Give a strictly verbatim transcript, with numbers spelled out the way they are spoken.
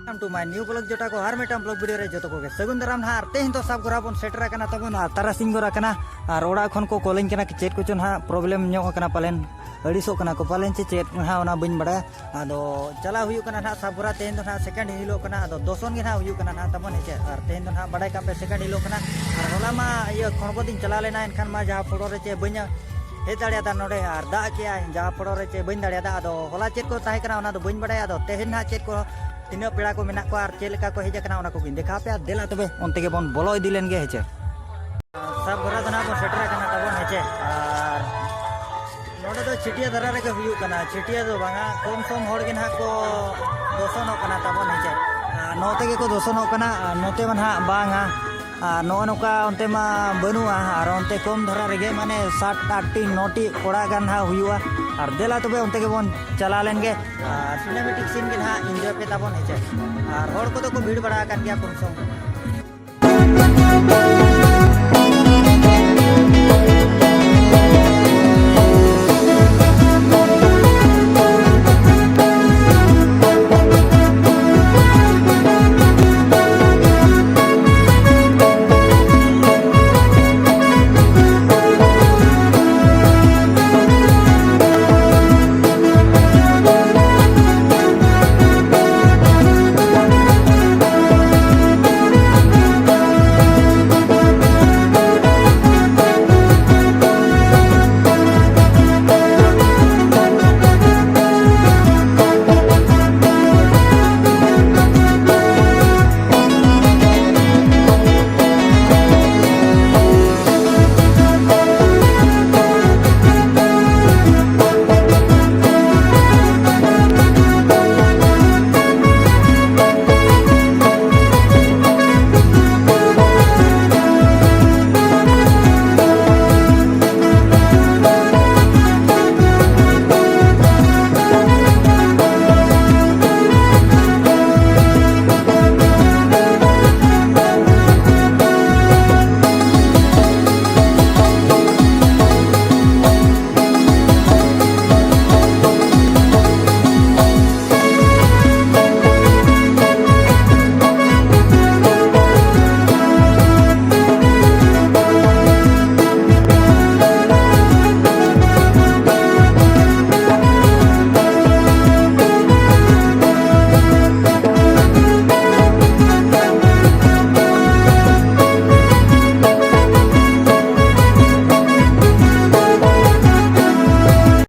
Welcome to my new vlog ᱡᱚᱴᱟ ᱠᱚ, ᱟᱨ ᱢᱤᱫᱴᱟᱝ vlog video ᱨᱮ ᱡᱚᱛᱚ ᱠᱚᱜᱮ ᱥᱟᱹᱜᱩᱱ ᱫᱟᱨᱟᱢ ᱱᱟᱦᱟᱜ᱾ ᱟᱨ ᱛᱮᱦᱮᱧ ᱫᱚ ᱥᱟᱵ ᱜᱚᱨᱟ ᱵᱚᱱ ᱥᱮᱴᱮᱨ ᱟᱠᱟᱱᱟ ᱛᱟᱵᱚᱱ, ᱟᱨ ᱛᱟᱨᱟᱥᱤᱧ ᱜᱚᱨᱟ ᱠᱟᱱᱟ, ᱟᱨ ᱚᱲᱟᱜ ᱠᱷᱚᱱ ᱠᱚ ᱠᱚᱞᱤᱧ ᱠᱟᱱᱟ, ᱪᱮᱫ ᱠᱚᱪᱚ ᱱᱟᱦᱟᱜ problem ᱧᱚᱜ ᱟᱠᱟᱱᱟ ᱯᱟᱞᱮᱱ, ᱟᱹᱲᱤᱥᱚᱜ ᱠᱟᱱᱟ ᱠᱚ ᱯᱟᱞᱮᱱ ᱪᱮ ᱪᱮᱫ ᱱᱟᱦᱟᱜ, ᱚᱱᱟ ᱵᱟᱹᱧ ᱵᱟᱲᱟᱭᱟ᱾ ᱟᱫᱚ ᱪᱟᱞᱟᱣ ᱦᱩᱭᱩᱜ ᱠᱟᱱᱟ ᱱᱟᱦᱟᱜ ᱥᱟᱵ ᱜᱚᱨᱟ᱾ ᱛᱮᱦᱮᱧ ᱫᱚ ᱱᱟᱦᱟᱜ second ᱦᱤᱞᱳᱜ ᱠᱟᱱᱟ, ᱟᱫᱚ ᱫᱚᱥᱚᱱ ᱜᱮ ᱱᱟᱦᱟᱜ ᱦᱩᱭᱩᱜ ᱠᱟᱱᱟ ᱱᱟᱦᱟᱜ ᱛᱟᱵᱚᱱ, ᱦᱮᱸ ᱪᱮ᱾ ᱟᱨ ᱛᱮᱦᱮᱧ ᱫᱚ ᱱᱟᱦᱟᱜ ᱵᱟᱰᱟᱭ ᱠᱟᱜ ᱯᱮ second ᱦᱤᱞᱳᱜ ᱠᱟᱱᱟ, ᱟᱨ ᱦᱚᱞᱟ ᱢᱟ ᱤᱭᱟᱹ ᱠᱷᱚᱲᱵᱚᱫᱤᱧ ᱪᱟᱞᱟᱣ ᱞᱮᱱᱟ, ᱮᱱᱠᱷᱟᱱ ᱢᱟ ᱡᱟᱦᱟᱸ ᱯᱷᱚᱲᱚ ᱨᱮ ᱪᱮ ᱵᱟᱹᱧ ᱦᱮᱡ ᱫᱟᱲᱮᱭᱟᱫᱟ ᱱᱚᱰᱮ, ᱟᱨ ᱫᱟᱜ ᱠᱮᱜᱼᱟᱭ ᱡᱟᱦᱟᱸ ᱯᱷᱚᱲᱚ ᱨᱮ ᱪᱮ ᱵᱟᱹᱧ ᱫᱟᱲᱮᱭᱟᱫᱟ᱾ ᱟᱫᱚ ᱦᱚᱞᱟ ᱪᱮᱫ ᱠᱚ ᱛᱟᱦᱮᱸ ᱠᱟᱱᱟ ᱚᱱᱟ ᱫᱚ ᱵᱟᱹᱧ ᱵᱟᱰᱟᱭᱟ᱾ ᱟᱫᱚ ᱛᱮᱦᱮᱧ ᱱᱟᱦᱟᱜ ᱪᱮᱫ ᱠᱚ ᱛᱤᱱᱟᱹᱜ ᱯᱮᱲᱟ ᱠᱚ ᱢᱮᱱᱟᱜ ᱠᱚᱣᱟ ᱟᱨ ᱪᱮᱫ ᱞᱮᱠᱟ ᱠᱚ ᱦᱮᱡ ᱟᱠᱟᱱᱟ ᱚᱱᱟ ᱠᱚᱜᱮᱧ ᱫᱮᱠᱷᱟᱣ ᱯᱮᱭᱟ᱾ ᱫᱮᱞᱟ ᱛᱚᱵᱮ ᱚᱱᱛᱮ ᱜᱮᱵᱚᱱ ᱵᱚᱞᱚ ᱤᱫᱤ ᱞᱮᱱ ᱜᱮ, ᱦᱮᱸ ᱪᱮ᱾ ᱥᱟᱵ ᱜᱚᱨᱟ ᱫᱚ ᱱᱟᱦᱟᱜ ᱵᱚᱱ ᱥᱮᱴᱮᱨ ᱟᱠᱟᱱᱟ ᱛᱟᱵᱚᱱ, ᱦᱮᱸ ᱪᱮ᱾ ᱟᱨ ᱱᱚᱰᱮ ᱫᱚ ᱪᱷᱟᱹᱴᱭᱟᱹ ᱫᱷᱟᱨᱟ ᱨᱮᱜᱮ ᱦᱩᱭᱩᱜ ᱠᱟᱱᱟ, ᱪᱷᱟᱹᱴᱭᱟᱹ ᱫᱚ ᱵᱟᱝᱟ, ᱠᱚᱢ ᱥᱚᱢ ᱦᱚᱲ ᱜᱮ ᱱᱟᱦᱟᱜ ᱠᱚ ᱫᱚᱥᱚᱱᱚᱜ ᱠᱟᱱᱟ ᱛᱟᱵᱚᱱ, ᱦᱮᱸ ᱪᱮ᱾ ᱟᱨ ᱱᱚᱛᱮ ᱜᱮᱠᱚ ᱫᱚᱥᱚᱱᱚᱜ ᱠᱟᱱᱟ, ᱟᱨ ᱱᱚᱛᱮ ᱢᱟ ᱱᱟᱦᱟᱜ ᱵᱟᱝᱟ᱾ ᱟᱨ ᱱᱚᱜᱼᱚ ᱱᱚᱝᱠᱟ ᱚᱱᱛᱮ ᱢᱟ ᱵᱟᱹᱱᱩᱜᱼᱟ, ᱟᱨ ᱚᱱᱛᱮ ᱠᱚᱢ ᱫᱷᱟᱨᱟ ᱨᱮᱜᱮ, ᱢᱟᱱᱮ ᱥᱟᱛ ᱟᱴ ᱴᱤ ᱱᱚ ᱴᱤ ᱚᱲᱟᱜ ᱜᱟᱱ ᱱᱟᱦᱟᱜ ᱦᱩᱭᱩᱜᱼᱟ᱾ ᱟᱨ ᱫᱮᱞᱟ ᱛᱚᱵᱮ ᱚᱱᱛᱮ ᱜᱮᱵᱚᱱ ᱪᱟᱞᱟᱣ ᱞᱮᱱ ᱜᱮ, ᱟᱨ cinematic scene ᱜᱮ ᱱᱟᱦᱟᱜ enjoy ᱯᱮ ᱛᱟᱵᱚᱱ, ᱦᱮᱸ ᱪᱮ᱾ ᱟᱨ ᱦᱚᱲ ᱠᱚᱫᱚ ᱠᱚ ᱵᱷᱤᱲ ᱵᱟᱲᱟ ᱟᱠᱟᱱ ᱜᱮᱭᱟ ᱠᱚᱢ ᱥᱚᱢ᱾